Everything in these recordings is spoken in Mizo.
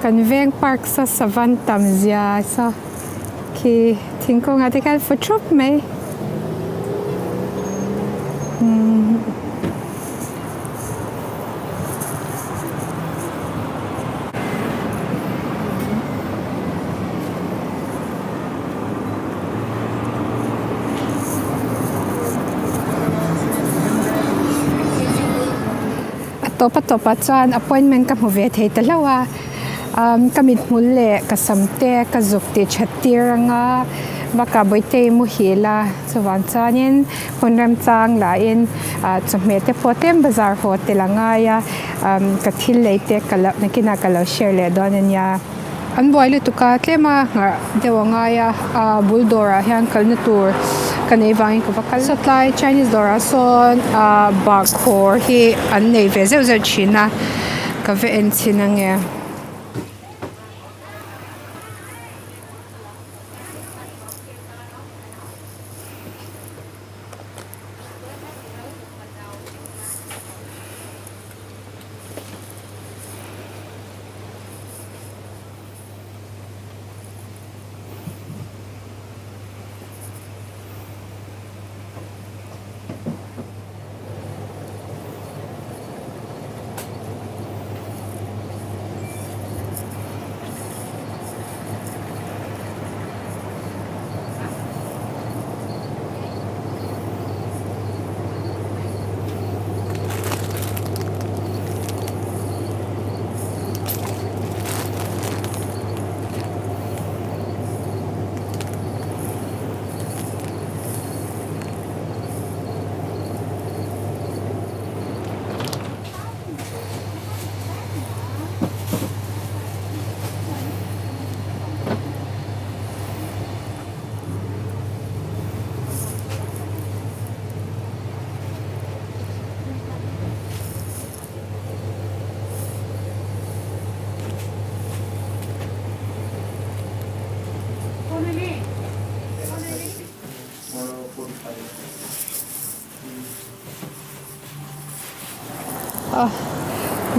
Kan veng park saw savan tam zia saw khi thingkung ah te khan fu thup mai. A tawp a tawpah chuan appointment ka hmu ve thei ta hlauh a umm ka mithmul leh ka sam te ka zuk tih that tir anga bakah bawihte i muhil a chuvang chuanin hun remchang lahin ah chawhmeh te pawh tlem bazar haw tel a ngai a umm ka thil lei te ka lo nakinah ka lo share leh dawn a nia. An buai lutuk a tlem a nghah deuh a ngai a ah bul dawrah hian kalna tur ka nei vangin ka va kal sawtlai chinese dawrah sawn ah bahkhawr hi an nei ve zeuh zeuh thin a ka va en chhin ange.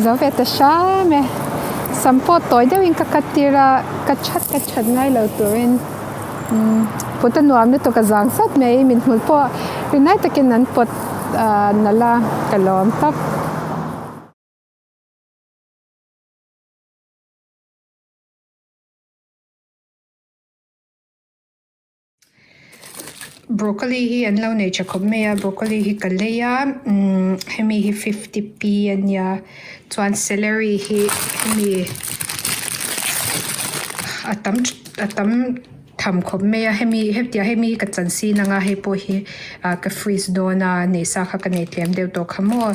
Zo ve ta hram e sam pawh tawi deuhin ka cut tir a ka that ka that ngai lo turin umm put a nuam lutuk a zang sat mai min hmul pawh rinai takin an pawt ah nalh a ka lawm tawp. Broccoli hi an lo nei tha khawp mai a broccoli hi ka lei a umm hemi hi fifty p a nia chuan celery hi hemi a tam a tam tham khawp mai a hemi hetiang hemi hi ka chan sin anga hei pawh hi ah ka freeze dawn a nei sa kha ka nei tlem deuh tawh kha maw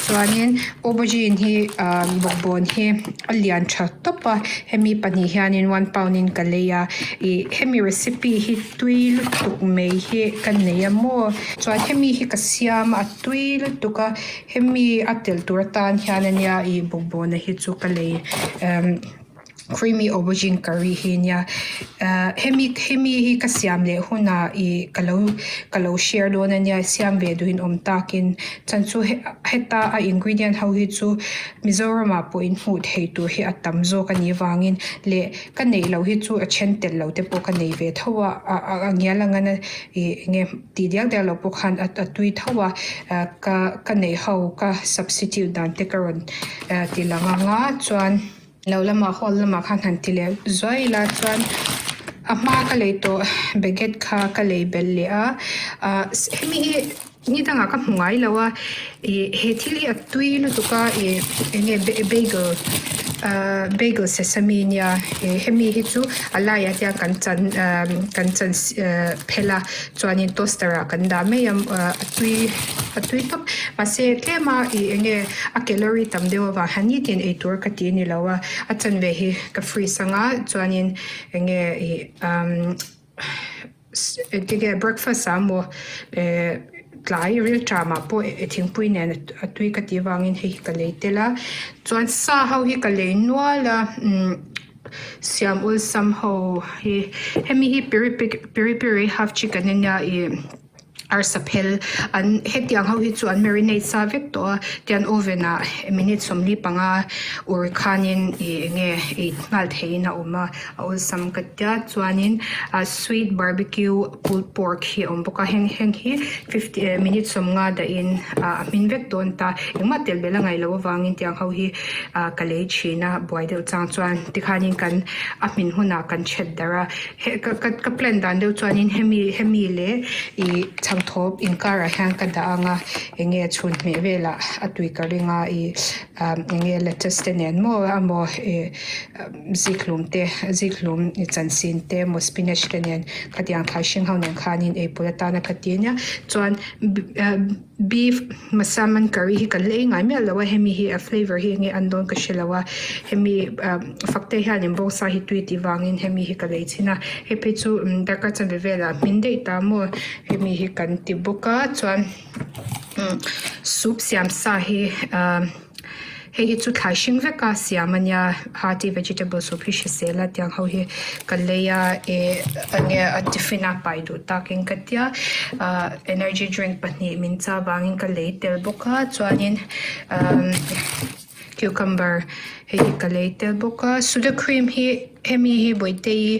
chuanin aubergine hi ah bawkbawn hi a lian tha tawp a hemi pahnih hianin one pound in ka lei a ih hemi recipe hi tui lutuk mai hi ka nei a maw chuan hemi hi ka siam a tui lutuk a hemi a telh tur atan hian ania ih bawkbawn hi chu ka lei emm. Creamy aubergine curry hi nia ah hemi hemi hi ka siam leh hunah ih ka lo ka lo share dawn ania siam ve duhin awm takin chan chu heta a ingredient ho hi chu Mizoramah pawh in hmuh theih tur hi a tam zawk anih vangin leh ka neih loh hi chu a then tel lo te pawh ka nei ve tho a a ngial ang a ih eng nge tih diak diak loh pawh khan a tui tho a ah ka ka neih ho ka substitute dan te ka rawn ti lang ang a chuan. Lo lamah hall lamah khan han ti leh zuai ila chuan a hma ka lei tawh baguette kha ka lei belh leh a ah hemi hi ni dangah ka hmu ngai lo a ih he thil hi a tui lutuk a ih eng nge bagel ah bagel sesame nia ih hemi hi chu a laiah hian kan chan ah kan chan phel a chuanin toaster ah kan dah mai a ah a tui a tui tawp mahse tlem a ih eng nge a calorie tam deuh avang hian nitin ei tur ka ti a ni lo a a chanve hi ka freeze anga chuanin eng nge ih umm engtin nge breakfast ah emaw eh tlai ril ṭam ah pawh thingpui nen a tui ka tih avangin hei hi ka lei tel a chuan sa ho hi ka lei nual a umm siam awlsam ho hi hemi hi peri peri peri half chicken ania ih. Arsa phel an hetiang ho hi chu an marinate sa vek tawh a tian oven ah minute 45 ur khanin ih eng nge ei nghal theihin a awm a a awlsam ka tia chuanin ah sweet barbecue pulled pork hi a awm bawk a heng heng hi fifty eh minute 50 dahin ah a hmin vek dawn ta engmah tel belh a ngaih loh avangin tiang ho hi ah ka lei thin a buai deuh chang chuan tikhanin kan a hmin hunah kan chhet darh a. He ka ka ka plan dan deuh chuanin hemi hemi leh ih chhangthawp inkarah hian ka dah ang a eng nge chhun hmeh velah a tui ka ring a ih ah eng nge lettuce te nen maw emaw ih zikhlum te zikhlum chansin te emaw spinach te nen khatiang thlai hring ho nen khanin eipawlh atana ka ti ania chuan Beef masaman curry hi kan la ei ngai miah lo a hemi hi a flavour hi enge an dawn ka hre lo a hemi ah fakte hianin bawngsa hi tui tih vangin hemi hi ka lei chhin a hei phei chu darkar chanve velah hmin daih ta maw hemi hi kan ti bawk a chuan soup siam sa hi ah. Hei hi chu thlai hring veka siam a nia hearty vegetable soup hi hrisel a tiang ho hi ka lei a eh enge a tiffin a pai duh takin ka tia ah energy drink pahnih min chah vangin ka lei tel bawk a chuanin umm cucumber hei hi ka lei tel bawk a soda cream hi hemi hi bawihte-i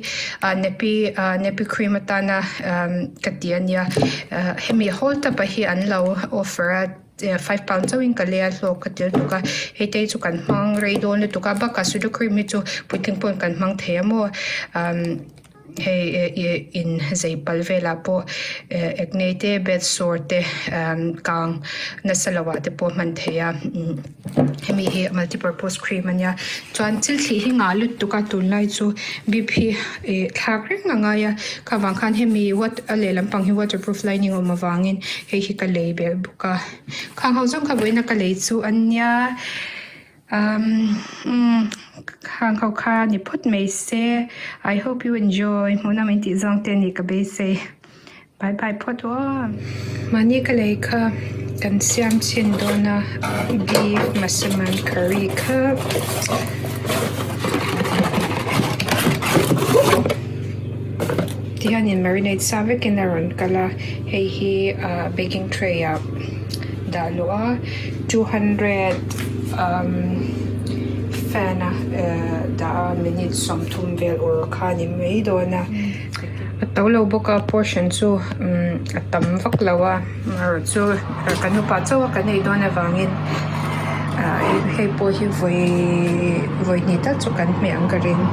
ah nappy ah nappy cream atana umm ka ti a nia ah hemi whole tub ah hi an lo offer a. 5 pound chauhin ka lei a hlawk ka tel tuk a hei te hi chu kan hmang rei dawn lutuk a bakah sugar cream hi chu puitling pawhin kan hmang thei a maw umm hei ih in zei pal velah pawh eh acne te bed sore te umm kang nasa lo ah te pawh hman theih a umm hemi hi multi purpose cream a nia chuan thil thlih hi ngah lutuk a tunlai chu bip hi ih thlak reng a ngai a khavang khan hemi wat a lehlam pang hi waterproof lining a awm avangin hei hi ka lei belh bawk a khang ho zawng kha vawiin a ka lei chu a nia umm khang ho kha ni phawt mai se I hope you enjoy hmuhnawm in tih zawng te a nih ka beisei bye bye phawt aw. Mahni ka lei kha kan siam chhin dawn a beef masaman curry kha. Tihianin marinate sa vekin a rawn kal a hei hi ah baking tray ah dah luh a 200 umm fan a eh dah a minute 30 vel ur kha a ni mai dawn a a to lo bawk a portion chu umm a tam vak lo a amaherawh chu kan upa chauh a kan ei dawn avangin ah hei pawh hi vawi vawi hnih tal chu kan hmeh ang ka ring.